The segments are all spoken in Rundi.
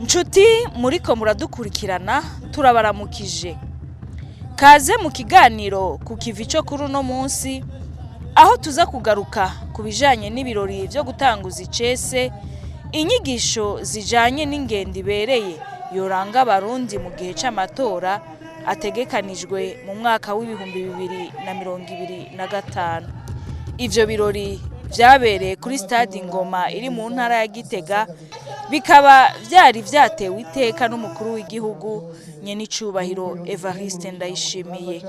Nshuti muriko muradukurikirana, turabaramukije. Kaze mu kiganiro ku kivi cyo kuri uno munsi, aho tuza kugaruka ku bijanye n'ibirori vyo gutanguza icese inyigisho zijanye n'ingendo ibereye yoranga Abarundi mu gihe c'amatora ategekanijwe mu mwaka w'2025. Ivyo birori vyabereye kuri stade Ingoma iri mu ntara ya Gitega, bikaba vyari vyatewe iteka n'umukuru w'igihugu, nyenicubahiro Evariste Ndayishimiye.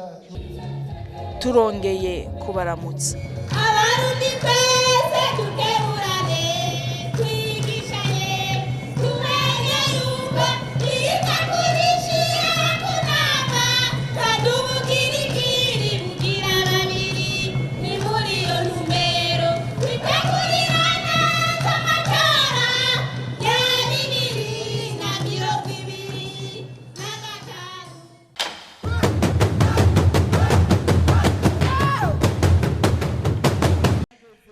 Turongeye kubaramutsa. Abarundi twese tukeburane, twigishanye, tumenye yuko itakurishira kunama kandi ubukirikiri bugira babiri. Ni muri iyo ntumbero twitegurirana amatora ya 2025.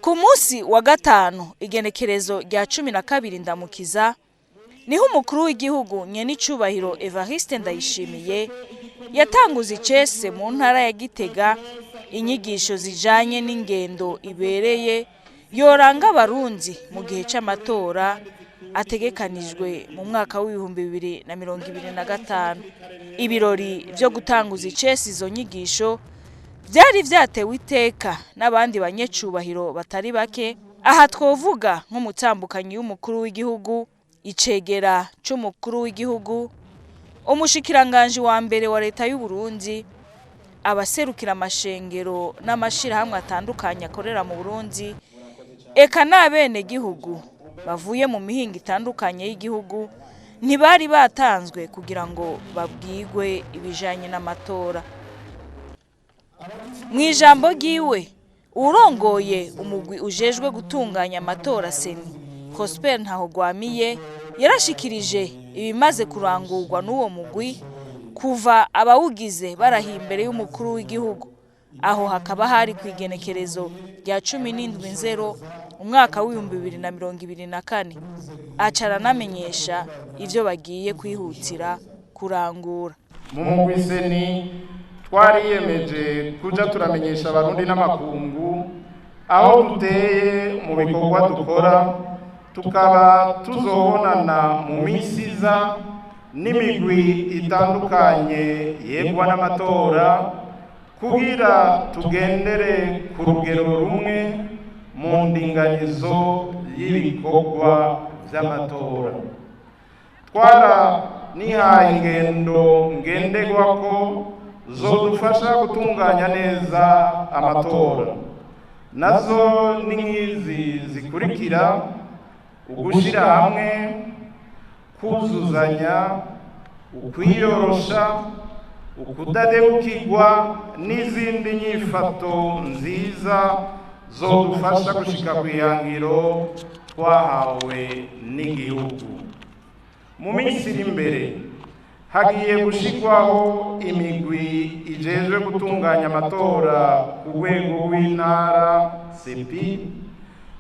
Ku munsi wa gatanu, igenekerezo rya 12 Ndamukiza, niho umukuru w'igihugu, nyenicubahiro Evariste Ndayishimiye, yatanguza icese mu ntara ya Gitega inyigisho zijanye n'ingendo ibereye yoranga Abarundi mu gihe c'amatora ategekanijwe mu mwaka w'2025. Ibirori vyo gutanguza icese izo nyigisho byari vyatewe iteka n'abandi banyecubahiro batari bake. Aha twovuga nk'umutambukanyi w'umukuru w'igihugu, icegera c'umukuru w'igihugu, umushikiranganji wa mbere wa leta y'u Burundi, abaserukira amashengero n'amashirahamwe atandukanye akorera mu Burundi, eka n'abenegihugu bavuye mu mihingo itandukanye y'igihugu ntibari batanzwe kugira ngo babwigwe ibijanye n'amatora. Mu ijambo ryiwe, urongoye umugwi ujejwe gutunganya amatora, CENI, Prosper Ntahogwamiye, yarashikirije ibimaze kurangurwa n'uwo mugwi kuva abawugize barahiye imbere y'umukuru w'igihugu. Aho hakaba hari ku igenekerezo rya 17 Nzero umwaka w'2024. Aca aranamenyesha ivyo bagiye kwihutira kurangura. Mu mugwi CENI twariyemeje kuja turamenyesha Abarundi n'amakungu aho duteye mu bikorwa dukora, tukaba tuzobonana mu minsi iza n'imigwi itandukanye yegwa n'amatora kugira tugendere ku rugero rumwe mu ndinganizo y'ibikorwa vy'amatora. Twara nihaye ingendo ngenderwako zodufasha gutunganya neza amatora. Nazo ni nk'izi zikurikira: ugushira hamwe, kuzuzanya, ukwiyorosha, ukudadebukirwa n'izindi nyifato nziza zodufasha gushika kw'ihangiro twahawe n'igihugu. Mu minsi iri imbere hagiye gushikwaho imigwi ijejwe gutunganya amatora ku rwego rw'intara, CEPI,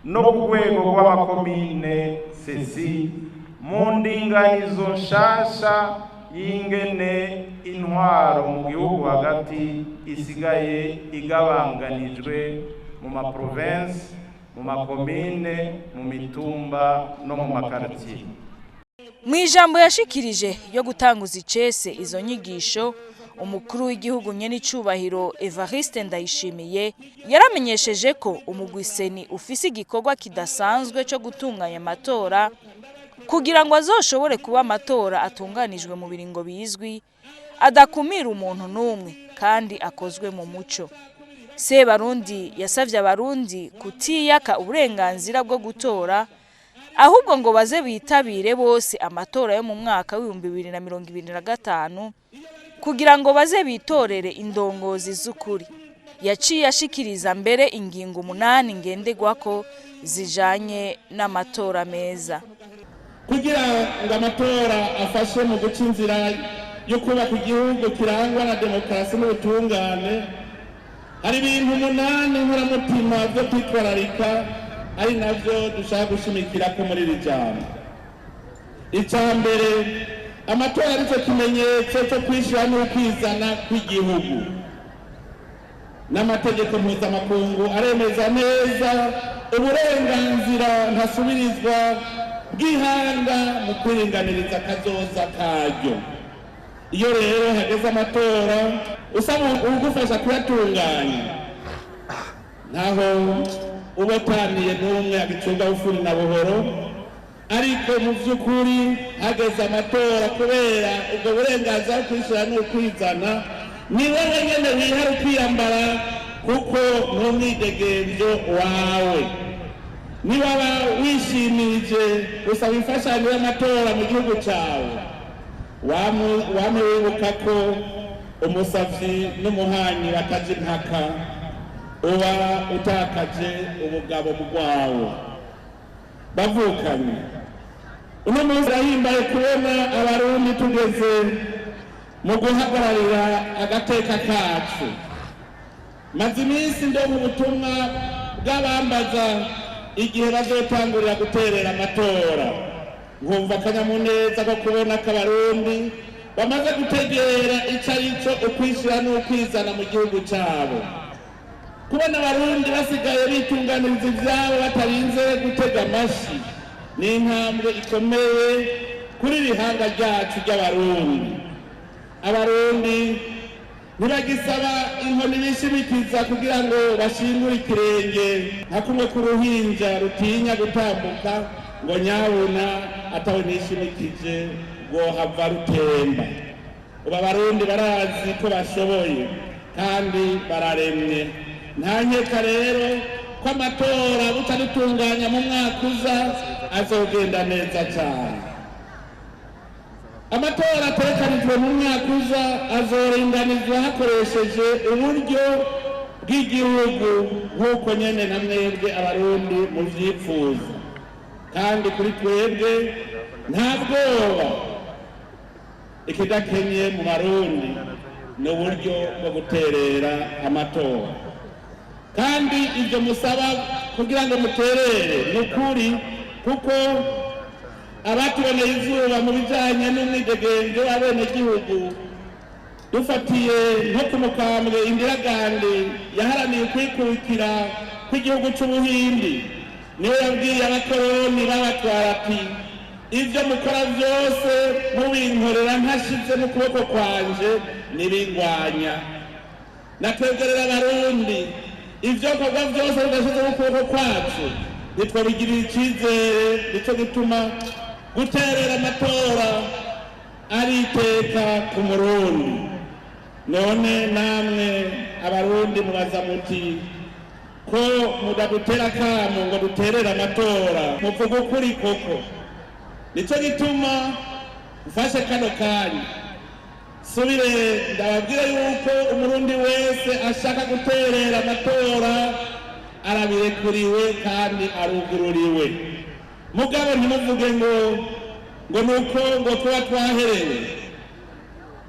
no ku rwego rw'amakomine, CECI, mu ndinganizo nshasha y'ingene intwaro mu gihugu hagati isigaye igabanganijwe mu maprovensi, mu makomine, mu mitumba no mu makaritiye. Mu ijambo yashikirije yo gutanguza icese izo nyigisho, umukuru w'igihugu, nyenicubahiro Evariste Ndayishimiye, yaramenyesheje ko umugwi CENI ufise igikorwa kidasanzwe cyo gutunganya amatora kugira ngo azoshobore kuba amatora atunganijwe mu biringo bizwi, adakumira umuntu n'umwe kandi akozwe mu muco. Sebarundi yasavye Abarundi kutiyaka uburenganzira bwo gutora, ahubwo ngo baze bitabire bose amatora yo mu mwaka w'2025 kugira ngo baze bitorere indongozi z'ukuri. Yaciye ashikiriza mbere ingingo umunani ngenderwako zijanye n'amatora meza. Kugira ngo amatora afashe mu guca inzira yo kubaka igihugu kirangwa na demokarasi n'ubutungane, hari ibintu umunani nkoramutima byo kwitwararika, ari navyo dushaka gushimikirako muri iri jambo. Icya mbere, amatora aricyo kimenyetso cyo kwishyira n'ukwizana kw'igihugu. N'amategeko mpuzamakungu aremeza neza uburenganzira ntasubirizwa bw'ihanga mu kwiringaniriza akazoza karyo. Iyo rero hageze amatora usaba uwugufasha kuyatunganya, ntaho uba utaniye n'umwe agicunga bufuni na buhoro. Ariko mu by'ukuri hageze amatora, kubera ubwo burenganzira bwo kwishyira n'ukwizana, ni wowe nyene wihara ukwiyambara, kuko n'umwidegemvyo wawe. Niwaba wishimije gusaba imfashanyo y'amatora mu gihugu cawe, wame wibuka ko umusavyi n'umuhanyi bataje impaka, uba utakaje ubugabo bwawe. Bavukanye, uno munsi urahimbaye kubona Abarundi tugeze mu guhagararira agateka kacu. Maze iminsi ndonka ubutumwa bw'abambaza igihe bazotangurira guterera amatora, nkumva akanyamuneza ko kubona ko Abarundi bamaze gutegera ico arico ukwishyira n'ukwizana mu gihugu cabo. Kubona Abarundi basigaye bitunganiriza ivyabo batarinze gutega amashi ni intambwe ikomeye kuri iri hanga ryacu ry'Abarundi. Abarundi ntibagisaba inkoni bishimikiza kugira ngo bashingure ikirenge, nka kumwe k'uruhinja rutinya gutambuka ngo nyabuna atawe nishimikije rwohava rutemba. Ubu Abarundi barazi ko bashoboye kandi bararemye. Nta nkeka rero ko amatora butadutunganya mu mwaka uza azogenda neza cyane. Amatora ategekanijwe mu mwaka uza azoringanizwa hakoresheje uburyo bw'igihugu, nk'uko nyene na mwebwe Abarundi muvyipfuza. Kandi kuri twebwe nta bwoba, ikidakenye mu Barundi ni uburyo bwo guterera amatora. Kandi ibyo musaba kugira ngo muterere ni ukuri, kuko abatuboneye izuba mu bijanye n'umwidegemvyo w'abenegihugu, dufatiye nko ku mukambwe Indira Gandhi yaharaniye ukwikukira kw'igihugu c'Ubuhindi, niwe yabwiye abakoroni babatwara ati: ibyo mukora byose mubinkorera ntashize mu kuboko kwanje nibingwanya. Natwegerera Abarundi, ivyo bikorwa byose bidashize mu kuboko kwacu ntitwabigirira icizere. Nico gituma guterera amatora ari iteka ku Murundi. None namwe Abarundi mubaza muti: ko mudadutera akamo ngo duterere amatora, muvuga ukuri koko? Nico gituma mfashe kano kanya subire ndababwira yuko Umurundi wese ashaka guterera amatora arabirekuriwe kandi arugururiwe. Mugabo ntimuvuge ngo nuko ngo tuba twaherewe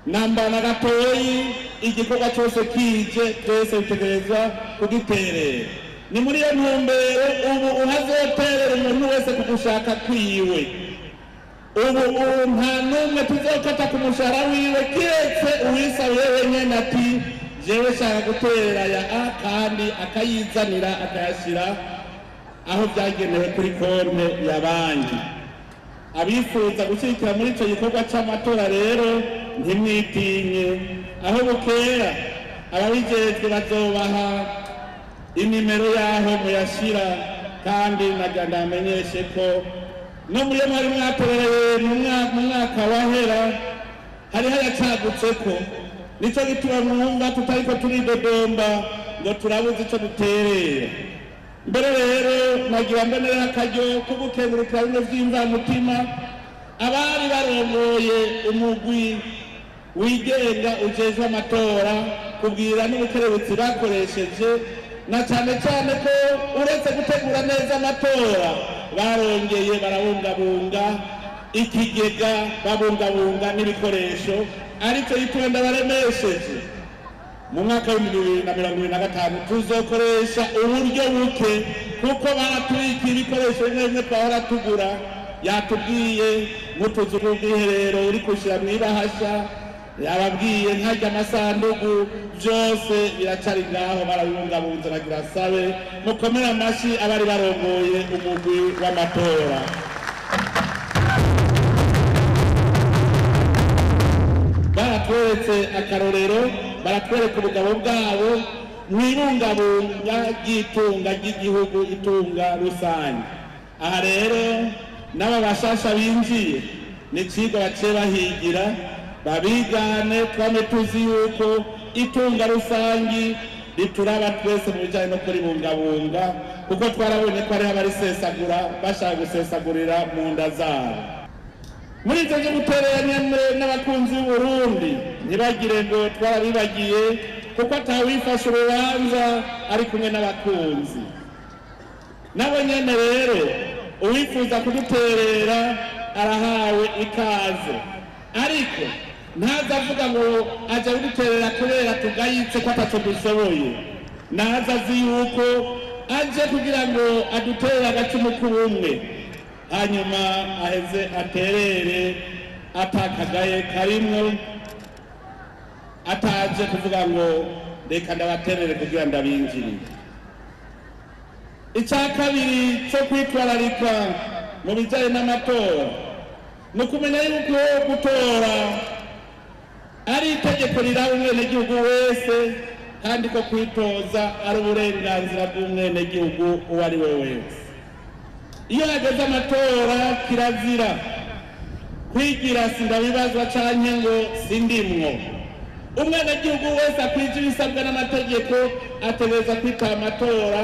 namba na gatoyi. Igikorwa cyose kije twese dutegerezwa kugiterera. Ni muri iyo ntumbero ubu uhazoterera umuntu wese ku gushaka kwiwe. Ubu nta n'umwe tuzokata ku mushahara wiwe, kiretse uwisabiye wenyene ati: jewe shaka guterera ya a, kandi akayizanira akayashyira aho byagenewe kuri konte ya banki. Abifuza gushyigikira muri icyo gikorwa cy'amatora rero ntimwitinye, aho bukera ababijejwe bazobaha inimero y'aho muyashyira. Kandi nagira ndamenyeshe ko no muri yo mwari mwatorereye mu mwaka wahera hariho yacagutse ko nico gituma mwumva tutariko turidodomba ngo turabuze ico duterera. Mbere rero nagira mbonera akaryo ko gukengurukira bimwe vy'imvamutima abari barongoye umugwi wigenga ujejwe amatora, kubwira n'ubukerebutsi bakoresheje, na cane cane ko uretse gutegura neza amatora barongeye barabungabunga ikigega, babungabunga n'ibikoresho. Aricyo gituma ndabaremesheje, mu mwaka wa 2025 tuzokoresha uburyo buke, kuko baratubika ibikoresho bimwe bimwe twahora tugura. Yatubwiye nk'utuzu tw'ubwiherero uri kushyira mu ibahasha, yababwiye nkarya amasandugu, byose biracari ngaho, barabibungabunze. Bagira sabe mukomere amashyi abari barongoye umugwi w'amatora. Baratweretse akarorero, baratwereka ubugabo bwabo mu ibungabunga ry'itunga ry'igihugu, itunga rusange. Aha rero n'aba bashasha binjiye ni icigwa baciye bahigira, babigane. Twame tuzi yuko itunga rusangi rituraba twese mu bijanye no kuribungabunga, kuko twarabonye ko hariho abarisesagura bashaka gusesagurira mu nda zabo. Muri ivyo vyo guterera nyene n'abakunzi b'Uburundi ntibagire ngo twarabibagiye, kuko atawifashe urubanza ari kumwe n'abakunzi nabo nyene. Rero uwifuza kuduterera arahawe ikaze, ariko ntaza avuga ngo aja kuduterera kubera tugayitse ko ataco dushoboye. Naza azi yuko aje kugira ngo aduterere agacumu k'ubumwe, hanyuma aheze aterere atakagaye karimwo, ataje kuvuga ngo reka ndabaterere kugira ndabinjirire. Icya kabiri cyo kwitwararika mu bijyanye n'amatora ni ukumenya yuko gutora ari itegeko riraba umwenegihugu wese, kandi ko kwitoza ari uburenganzira bw'umwenegihugu uwo ari we wese. Iyo hageze amatora kirazira kwigira sindabibazwa canke ngo sindimwo. Umwenegihugu wese akwije ibisabwa n'amategeko ategereza kwitaba amatora,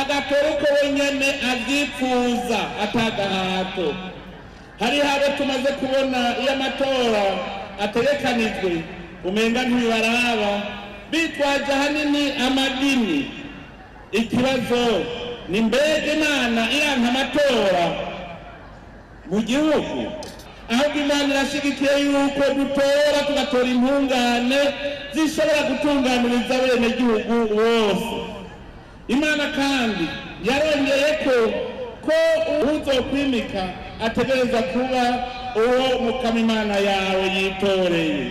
agatora uko wenyene avyipfuza atagahato. Hariho abo tumaze kubona iyo amatora ategekanijwe umenga ntibibaraba, bitwaje ahanini amadini. Ikibazo ni mbega Imana iranka amatora mu gihugu? Ahubwo Imana irashigikiye yuko dutora, tugatora intungane zishobora gutunganiriza abenegihugu bose. Imana kandi yarongeye ko uzokwimika ategereza kuba uwo Mukama Imana yawe yitoreye.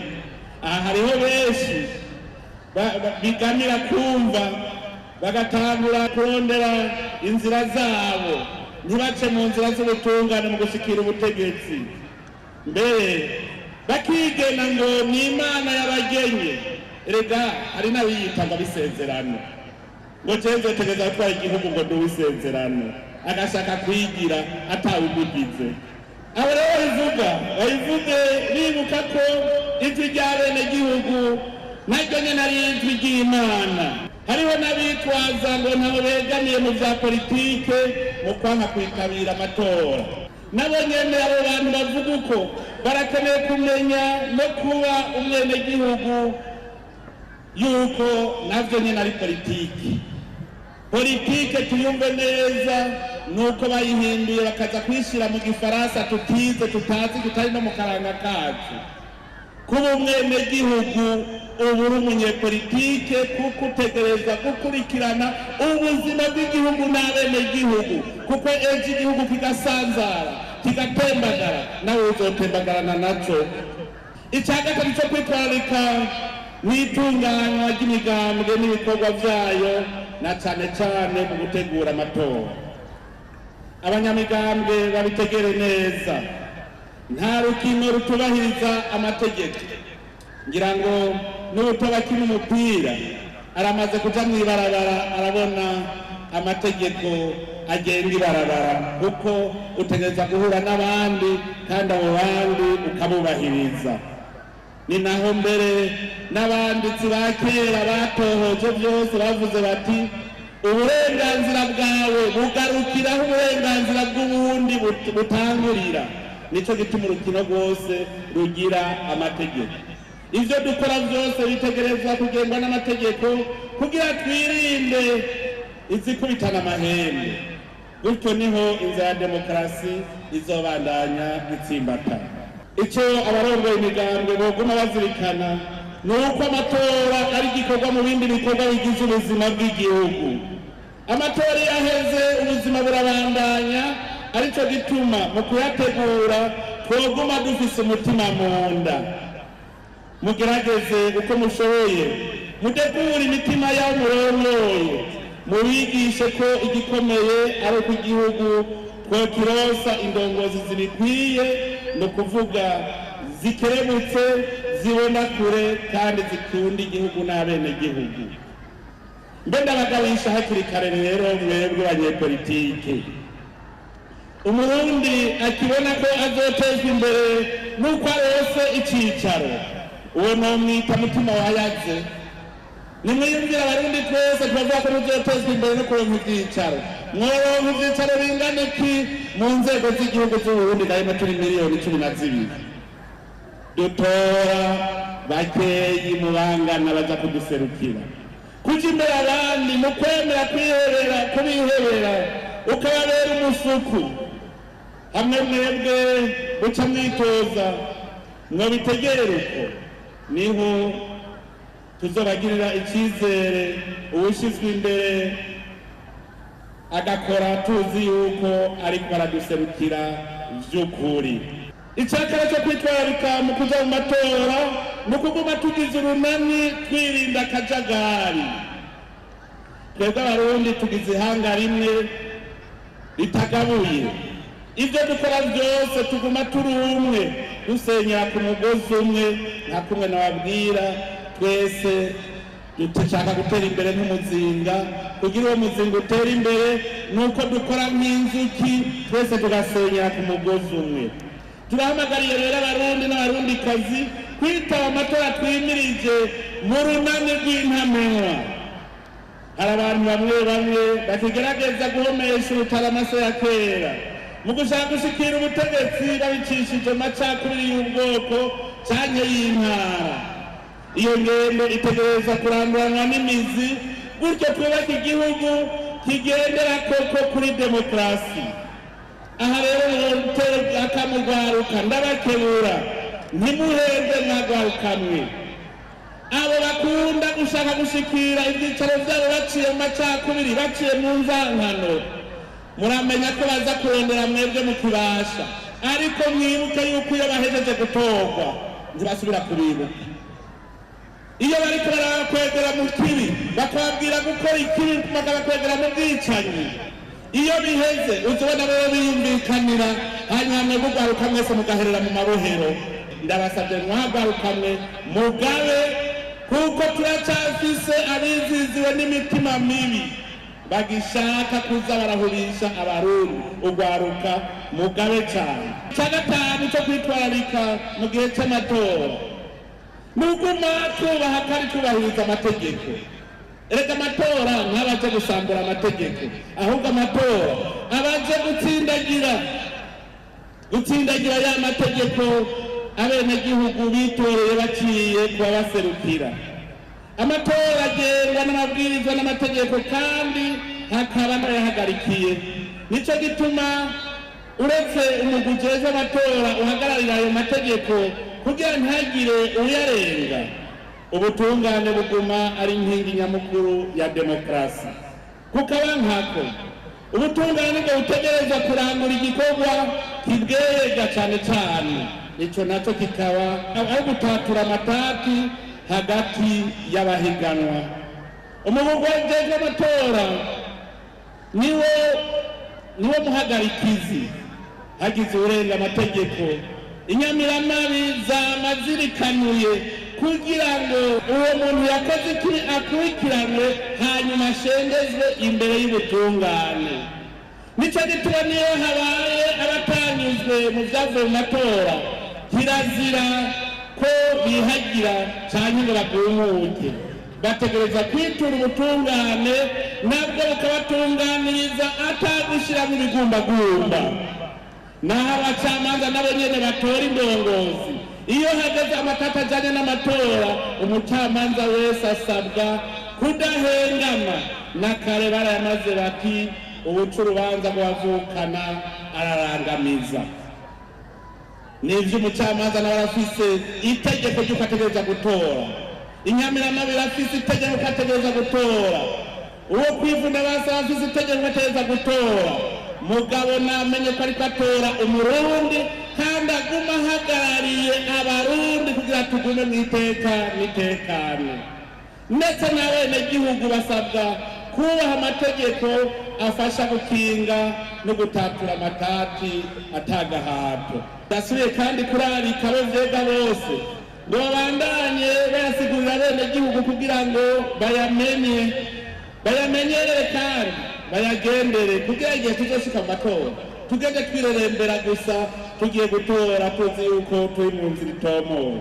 Aha hariho benshi bigamira kumva bagatangura kurondera inzira zabo, ntibace mu nzira z'ubutungane mu gushikira ubutegetsi, mbere bakigena ngo ni Imana yabagenye. Erega hari n'abiyitanga bisezerano ngo jewe nzotegereza gutwara igihugu ngo nduwe isezerano, agashaka kwigira atawumugize. Abo rero babivuga babivuge bibuka ko ijwi rya benegihugu naryo nyene ari ijwi ry'Imana. Hariho n'abitwaza ngo ntaho begamiye mu vya politike mu kwanka kwitabira amatora. Nabo nyene abo bantu bavuga uko barakeneye kumenya no kuba umwenegihugu yuko navyo nyene ari politiki. Politike tuyumve neza nuko bayihinduye bakaza kuyishyira mu gifaransa tutize, tutazi, tutari no mu karanga kacu. Kuba umwenegihugu uba uri umunyepolitike, kuko utegerezwa gukurikirana ubuzima bw'igihugu n'abenegihugu, kuko ejo igihugu kigasanzara kigatembagara nawe uzotembagarana naco. Icya gatatu cyo kwitwararika mu itunganywa ry'imigambwe n'ibikorwa vyayo, na cane cane mu gutegura amatora, abanyamigambwe babitegere neza. Nta rukino rutubahiriza amategeko. Ngira ngo n'uwutabakina umupira aramaze kuja mw'ibarabara arabona amategeko agenga ibarabara, kuko utegereza guhura n'abandi kandi abo bandi ukabubahiriza. Ni naho mbere n'abanditsi ba kera batohoje byose bavuze bati uburenganzira bwawe bugarukiraho uburenganzira bw'ubundi butangurira. Nico gituma urukino rwose rugira amategeko. Ivyo dukora byose bitegerezwa kugengwa n'amategeko kugira twirinde izikubitana amahembe. Gutyo niho inzira ya demokarasi izobandanya itsimbatana. Icyo abarongoye imigambwe boguma bazirikana ni uko amatora ari igikorwa mu bindi bikorwa bigize ubuzima bw'igihugu. Amatora iyo aheze ubuzima burabandanya, Arico gituma mu kuyategura twoguma dufise umutima mu nda. Mugerageze uko mushoboye, mutegure imitima y'abo murongoye, mubigishe ko igikomeye ari uko igihugu twokironsa indongozi zibikwiye, ni ukuvuga zikerebutse, zibona kure kandi zikunda igihugu n'abenegihugu. Mbe ndabagabisha hakiri kare rero mwebwe banyepolitike, Umurundi akibona ko azotezwa imbere n'uko arose icicaro, uwo nomwita mutima wayaze. Nimwiyumvira Abarundi twese tubavuga ko muzotezwa imbere no kuronka ivyicaro, mworonka ivyicaro bingana iki mu nzego z'igihugu z'Uburundi? Gahima turi miliyoni 12, dutora bakeyi mu bangana baja kuduserukira. Kuja imbere abandi mu kwemera kwihebera, kubihebera ukababera umusuku, hamwe mwebwe buca mwitoza mwobitegere uko, niho tuzobagirira icyizere. Uwushyizwe imbere agakora tuzi yuko ariko araduserukira vy'ukuri. Icyakara cyo kwitwararika mu kuja mu matora ni ukuguma tugize urunani, twirinda akajagari. Twebwe Abarundi tugize ihanga rimwe ritagabuye. Ibyo dukora byose tuguma turi umwe, dusenyera ku mugozi umwe. Nka kumwe nababwira, twese dushaka gutera imbere nk'umuzinga. Kugira uwo muzinga utere imbere ni uko dukora nk'inzuki, twese tugasenyera ku mugozi umwe. Turahamagariye rero Abarundi n'Abarundikazi kwitaba amatora twimirije mu runani rw'intamenwa. Hari abantu bamwe bamwe bakigerageza guhomesha urutaro amaso ya kera mu gushaka gushikira ubutegetsi babicishije amacakubiri y'ubwoko canke y'intara. Iyo ngendo itegereza kuranduranwa n'imizi, gutyo twubake igihugu kigendera koko kuri demokarasi. Aha rero akamugwaruka, ndabakebura, ntimuheze mwagwarukamwe. Abo bakunda gushaka gushikira ibyicaro byabo baciye mu macakubiri, baciye mu nzankano, muramenya ko baza kurondera mwebwe mu kibasha, ariko mwibuke yuko iyo bahejeje gutorwa ntibasubira kubibuka. Iyo bariko barabakwegera mu kibi, bakababwira gukora ikibi, bakabakwegera mu bwicanyi, iyo biheze uzubona rero biyumvikanira, hanyuma mwebwe ugwaruka mwese mugaherera mu mabohero. Ndabasabye mwagwarukamwe, mugabe, kuko turacyafise abiziziwe n'imitima mibi bagishaka kuza barahubisha Abarundi. Ugwaruka, mugabe cyane. Icya gatanu cyo kwitwararika mu gihe cy'amatora ni uguma twubaha kandi twubahiriza amategeko. Erega amatora ntabaje gusambura amategeko, ahubwo amatora abaje gutsindagira ya mategeko abenegihugu bitoreye baciye kubabaserukira. Amatora agengwa n'amabwirizwa n'amategeko, kandi hakaba n'ayahagarikiye. Nicyo gituma uretse umugwi ujejwe amatora uhagararira ayo mategeko kugira ntagire uyarenga, ubutungane buguma ari inkingi nyamukuru ya demokarasi. Kukaba nkako, ubutungane nibwo butegerezwa kurangura igikorwa kibwega cyane cyane, ico naco kikaba aho gutatura amatati hagati y'abahiganwa. Umugwi ujejwe amatora niwo muhagarikizi. Hagize urenga amategeko, inyamiramabi zama zirikanuye kugira ngo uwo muntu yakoze ikibi akurikiranwe, hanyuma ashengezwe imbere y'ubutungane. Nicyo gituma niyo habaye abatanyuzwe mu byavuye mu matora, kirazira ko bihagira cyangwa ngo bagumuke. Bategereza kwitura ubutungane, nabwo bukabatunganiriza atagushyiramo ibigumbagumba. Naho abacamanza nabo nyene batora indongozi, iyo hageze amatata ajanye n'amatora, umucamanza wese asabwa kudahengama. Na kare barayamaze bati: "Ubuca urubanza rwavukana ararangamiza." Nivyo, umucamanza nawe arafise itegeko ry'uko ategereza gutora, inyamiramabi afise itegeko ko ategereza gutora, uwo kwivuna basi afise itegeko ko ategereza gutora. Mugabo namenye ko ariko atora Umurundi kandi aguma ahagarariye Abarundi kugira tugume mu iteka n'itekane. Ndetse n'abenegihugu basabwa kubaha amategeko afasha gukinga no gutatura amatati atagahato. Ndasubiye kandi kurarika abo vyega bose ngo babandanye bayasigurira abenegihugu kugira ngo bayamenye, bayamenyerere kandi bayagendere, kugira igihe tuzoshika mu matora tugende twirerembera gusa tugiye gutora tuzi yuko turi mu nzira itomoye.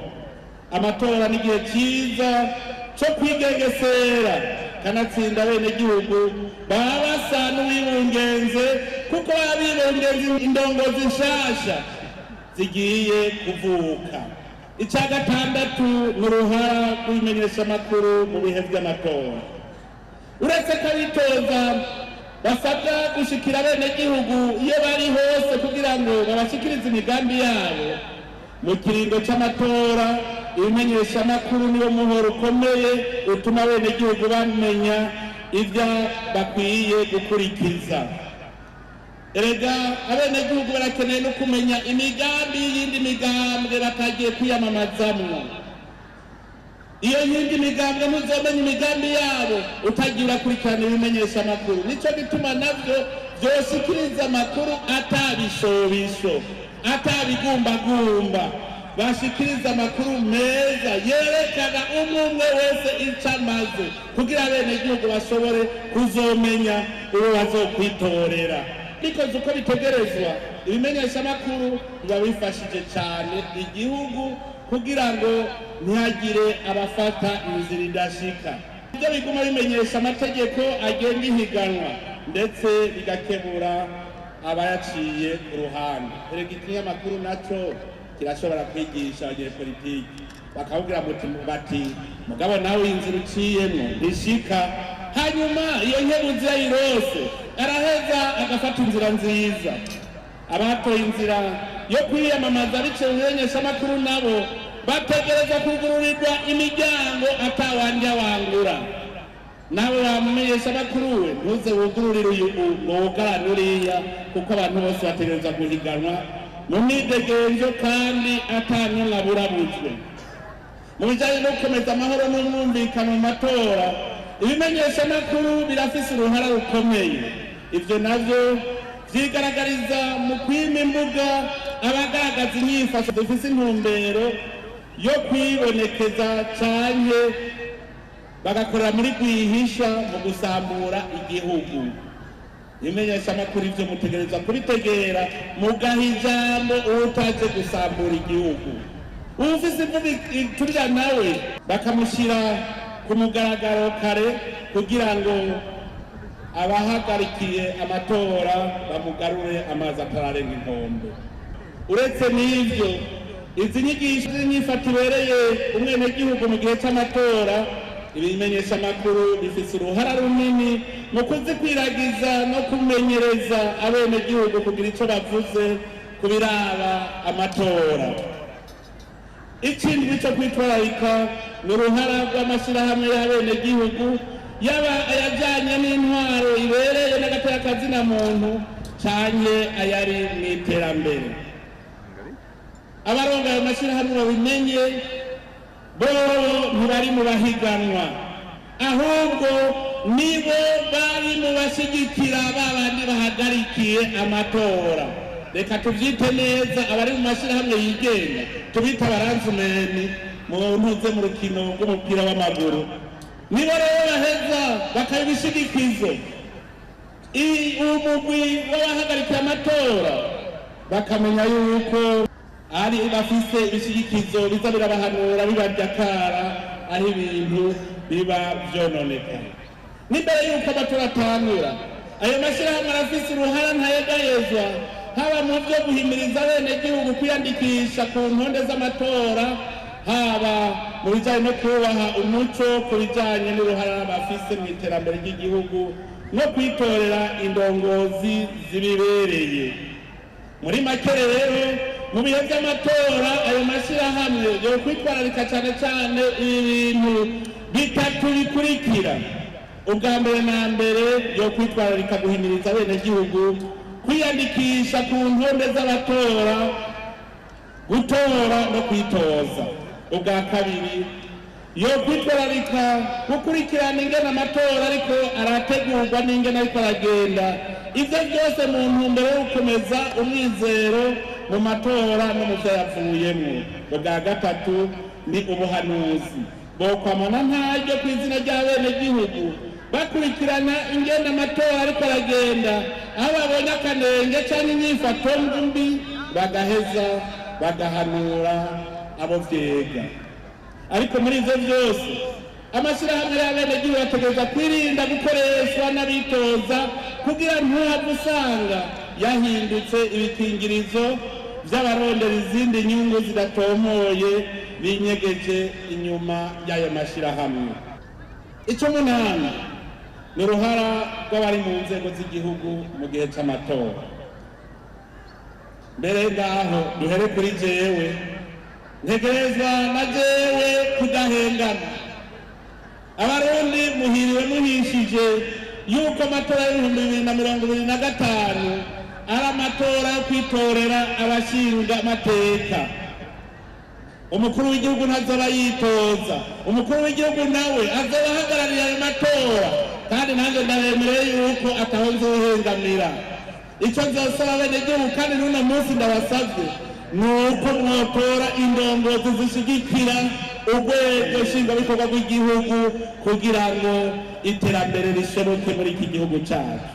Amatora ni igihe cyiza cyo kwigengesera, kanatsinda abenegihugu baba basa n'uwibungenze, kuko baba bibungenze indongozi nshasha zigiye kuvuka. Icya gatandatu ni uruhara rw'imenyeshamakuru mu bihe by'amatora. Uretse ko abitoza basabwa gushikira abenegihugu iyo bari hose kugira ngo babashikirize imigambi yabo, mu kiringo c'amatora ibimenyeshamakuru niwo muhoro ukomeye utuma abenegihugu bamenya ibyo bakwiye gukurikiza. Erega abenegihugu barakeneye no kumenya imigambi y'iyindi migambwe batagiye kwiyamamazamwo. Iyo yindi migambwe ntuzomenya imigambi yabo utagiye urakurikirana ibimenyeshamakuru. Nico gituma navyo vyoshikiriza amakuru atabishobisho, atabigumbagumba, bashikiriza amakuru meza yerekana umwe umwe wese ico amaze, kugira abenegihugu bashobore kuzomenya uwo bazokwitorera. Bikoze uko bitegerezwa, ibimenyeshamakuru biba bifashije cane igihugu kugira ngo ntihagire abafata inzira idashika. Ibyo biguma bimenyesha amategeko agenga ihiganwa, ndetse bigakebura abayaciye ku ruhande. Erega ikinyamakuru naco kirashobora kwigisha abanyepolitiki, bakabwira bati mugabo nawe inzira uciyemwo ntishika. Hanyuma iyo nkebuzi yayirose araheza agafata inzira nziza. Abatoye inzira yo kwiyamamaza biciye mu bimenyeshamakuru nabo bategereza kugururirwa imiryango atawanja wangura. Nawe wamumenyeshamakuru we ntuze wugururire uyu ngo wugarane uriya, kuko abantu bose bategereza guhiganwa mu mwidegenzo kandi atanumwe aburabujwe. Mu bijanye no gukomeza amahoro n'umwumvikano mu matora, ibimenyeshamakuru birafise uruhara rukomeye. Ivyo navyo vyigaragariza mu kwima imbuga abagaragaza inyifato zifise intumbero yo kwibonekeza canke bagakorera muri rwihisha mu gusambura igihugu. Ibimenyeshamakuru ivyo mutegerezwa kubitegera, mugaha ijambo uwutaje gusambura igihugu. Uwufise imvugo iturira nawe bakamushyira ku mugaragaro kare kugira ngo abahagarikiye amatora bamugarure amazi atararenga inkombe. Uretse n'ivyo, izi nyigisho z'inyifato ibereye umwenegihugu mu gihe c'amatora, ibimenyeshamakuru bifise uruhara runini mu kuzikwiragiza no kumenyereza abenegihugu kugira ico bavuze ku biraba amatora. Ikindi cyo kwitwararika ni uruhara rw'amashyirahamwe y'abenegihugu, yaba ayajyanye n'intwaro ibereye n'agateka muntu canke ayari mu iterambere. Abaronga ayo mashyirahamwe babimenye, bo ntibari mu bahiganwa, ahubwo nibo bari mu bashyigikira babandi bahagarikiye amatora. Reka tuvyite neza, abari mu mashyirahamwe yigenga tubita abaranzumeni mu ntuze mu rukino rw'umupira w'amaguru. Nibo rero baheza bakabishigikizo umugwi w'abahagarikiye amatora, bakamenya yuko ari bafise ibishigikizo biza birabahanura bibarya kara aho ibintu biba vyononekaye. N'imbere yuko amatora atangura, ayo mashyirahamwe arafise uruhara ntayegayezwa, haba mu vyo guhimiriza abenegihugu kwiyandikisha ku ntonde z'amatora, haba mu bijanye no kubaha umuco ku bijanye n'uruhara bafise mu iterambere ry'igihugu no kwitorera indongozi zibibereye. Muri make rero, mu bihe vy'amatora ayo mashyirahamwe yo kwitwararika cane cane ibintu bitatu bikurikira. Ubwa mbere na mbere, yo kwitwararika guhimiriza abenegihugu Kwiyandikisha ku ntonde z'abatora, gutora no kwitoza. Ubwa kabiri, yo kwitwararika gukurikirana ingene amatora ariko arategurwa n'ingene ariko aragenda, ivyo byose mu ntumbero yo gukomeza umwizero mu matora no mu vyo yavuyemwo. Ubwa gatatu ni ubuhanuzi. Bokwamana ntaryo ku izina ry'abenegihugu bakurikirana ingene amatora ariko aragenda, aho babonye akanenge canke inyifato mbi bagaheza bagahanura abo vyega. Ariko muri ivyo vyose, amashirahamwe y'abenegihugu ategerezwa kwirinda gukoreshwa n'abitoza kugira ntuhave usanga yahindutse ibikingirizo vy'abarondera izindi nyungu zidatomoye binyegeje inyuma y'ayo mashirahamwe. Ico munani ni uruhara rw'abari mu nzego z'igihugu mu gihe c'amatora. Mbere ngaho duhere kuri jewe, ntegerezwa na jewe kudahengana. Abarundi muhiriwe muhishije yuko amatora y'2025 ari amatora yo kwitorera abashinga amateka. Umukuru w'igihugu ntazoba yitoza, umukuru w'igihugu nawe azoba ahagarariye ayo matora, kandi nanjye ndabemereye yuko ataho nzohengamira. Icyo nzosaba abenegihugu, kandi n'uno munsi ndabasabye, ni uko mwotora indongozi zishigikira urwego nshingwabikorwa rw'igihugu kugira ngo iterambere rishoboke muri iki gihugu cyacu.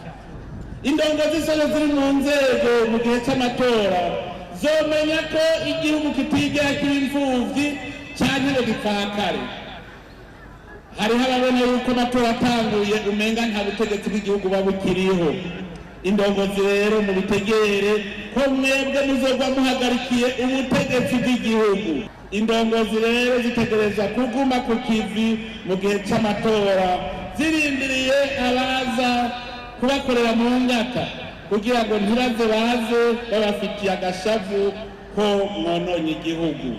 Indongozi zose ziri mu nzego mu gihe cy'amatora zomenya ko igihugu kitigera kiba imfuvyi canke ngo gipfakare. Hariho ababona yuko amatora atanguye umenga nta butegetsi bw'igihugu buba bukiriho. Indongozi rero mubitegere ko mwebwe muzogwa muhagarikiye ubutegetsi bw'igihugu. Indongozi rero zitegerezwa kuguma ku kivi mu gihe c'amatora, zirindiriye abaza kubakorera mu ngata kugira ngo ntibaze baze babafitiye agashavu ko mwononye igihugu.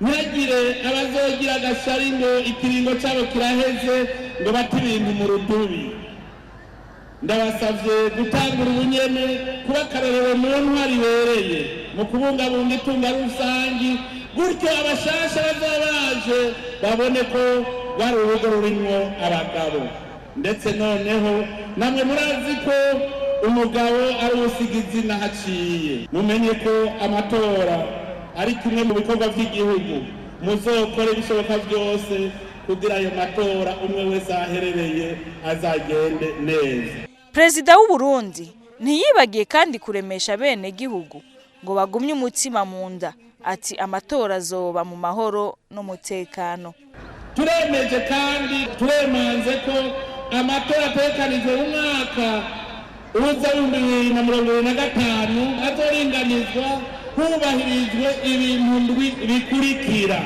Ntihagire abazogira agashari ngo ikiringo cabo kiraheze ngo bate ibintu mu rudubi. Ndabasavye gutangura ubunyene kuba akarorero mu ntwari ibereye mu kubungabunga itunga rusangi, gutyo abashasha bazoba baje babone ko rwari urugo rurimwo abagabo. Ndetse noneho namwe murazi ko umugabo ari uwusiga izina haciye. Mumenye ko amatora ari kimwe mu bikorwa vy'igihugu, muzokore ibishoboka vyose kugira ayo matora umwe wese aherereye azagende neza. Perezida w'u Burundi ntiyibagiye kandi kuremesha bene gihugu ngo bagumye umutima mu nda, ati amatora azoba mu mahoro n'umutekano. Turemeje kandi turemanze ko amatora ategekanijwe mu mwaka uza 2025 azoringanizwa hubahirijwe ibintu ndwi bikurikira.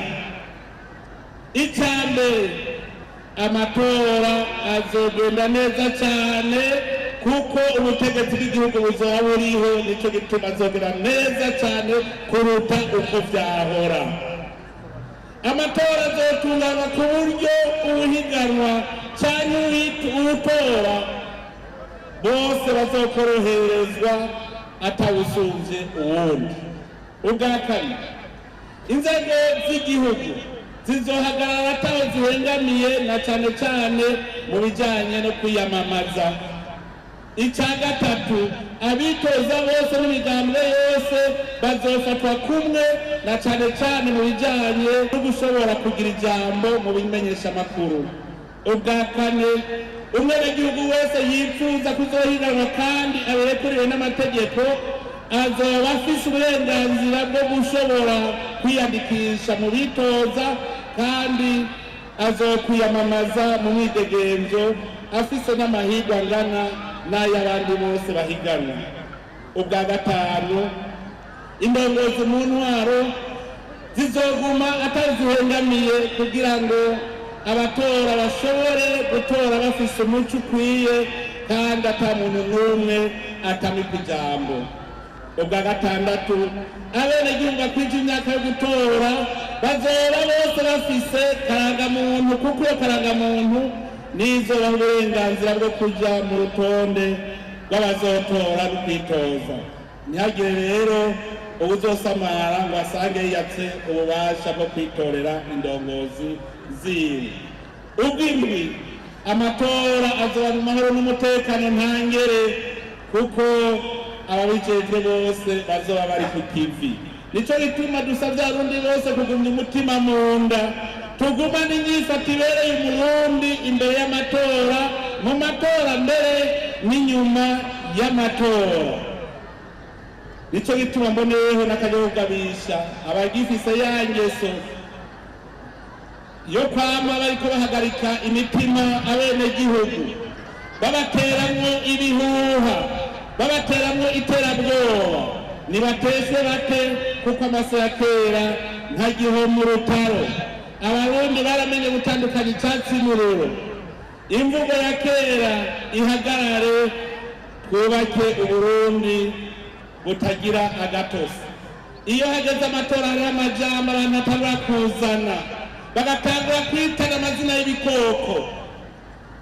Icya mbere, amatora azogenda neza cyane kuko ubutegetsi bw'igihugu buzoba buriho, nico gituma azogenda neza cyane kuruta uko vyahora. Amatora azotunganywa ku buryo uwuhiganwa canke uwutora bose bazokoroherezwa atawusumvye uwundi. Ubwa kabiri, inzego z'igihugu zizohagarara ataho zihengamiye na cane cane mu bijanye no kwiyamamaza. Icya gatatu, abitoza bose n'imigambwe yose bazofatwa kumwe na cane cane mu bijanye no gushobora kugira ijambo mu bimenyeshamakuru. Ubwa kane, umwenegihugu wese yipfuza kuzohiganwa kandi abirekuriwe n'amategeko azoba afise uburenganzira bwo gushobora kwiyandikisha mu bitoza kandi azokwiyamamaza mu mwidegemvyo afise n'amahirwe angana n'ay'abandi bose bahiganwa. Ubwa gatanu, indongozi mu ntwaro zizoguma atazihengamiye kugira ngo abatora bashobore gutora bafise umuco ukwiye kandi ata muntu n'umwe atamika ijambo. Ubwa gatandatu, abenegihugu bakwije imyaka yo gutora bazoba bose bafise karangamuntu, kuko iyo karangamuntu nizobaha uburenganzira bwo kuja mu rutonde rw'abazotora no kwitoza. Ntihagire rero uwuzosamara ngo asange yiyatse ububasha bwo kwitorera indongozi ziwe. Ubw'indwi, amatora azoba mu mahoro n'umutekano ntangere, kuko ababijejwe bose bazoba bari ku kivi. Nico gituma dusavye Abarundi bose kugumya umutima mu nda, tugumane inyifato ibereye Umurundi imbere y'amatora, mu matora mbere n'inyuma y'amatora. Nico gituma mboneyeho n'akanyabugabisha abagifise ya ngeso yo kwama bariko bahagarika imitima abenegihugu, babateramwo ibihuha, babateramwo iterabwoba. Nibateswe bate, kuko amaso ya kera ntagihoma urutaro. Abarundi baramenye gutandukanya icyatsi n'ururo. Imvugo ya kera ihagarare, twubake Uburundi butagira agatosi. Iyo hageze amatora, hariho amajambo abantu batangura kuzana, bagatangura kwitana amazina y'ibikoko.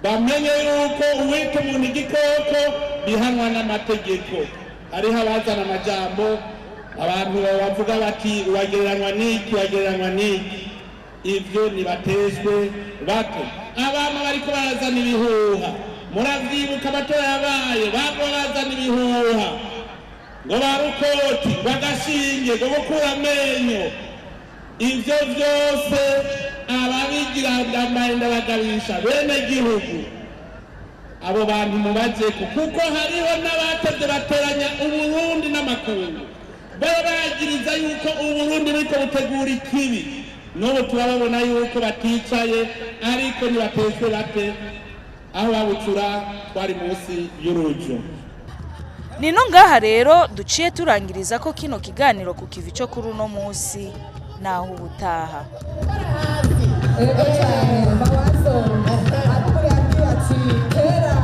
Bamenye yuko uwita umuntu igikoko bihanwa n'amategeko. Hariho abazana amajambo, abantu bavuga bati uwagereranywa n'iki, uwagereranywa n'iki. Ivyo nibatezwe bato. Abama bariko barazana ibihuha, muravyibuka amatora yabaye, bamwe bazana ibihuha ngo ba rukoti, ngo agashinge, ngo gukura amenyo. Ivyo vyose ababigira, ndambaye ndabagabisha bene gihugu, abo bantu mubajeko, kuko hariho n'abatevye bateranya Uburundi n'amakungu, baba bagiriza yuko Uburundi buriko butegura ikibi. N'ubu turababona yuko baticaye, ariko ntibatezwe bate, aho babucura twari munsi y'urujo. Nino ngaha rero duciye turangiriza ko kino kiganiro ku kivi cyo kuri uno munsi. Naho ubutaha. Ego cyane, Mawazo ariko yabwiye ati kera.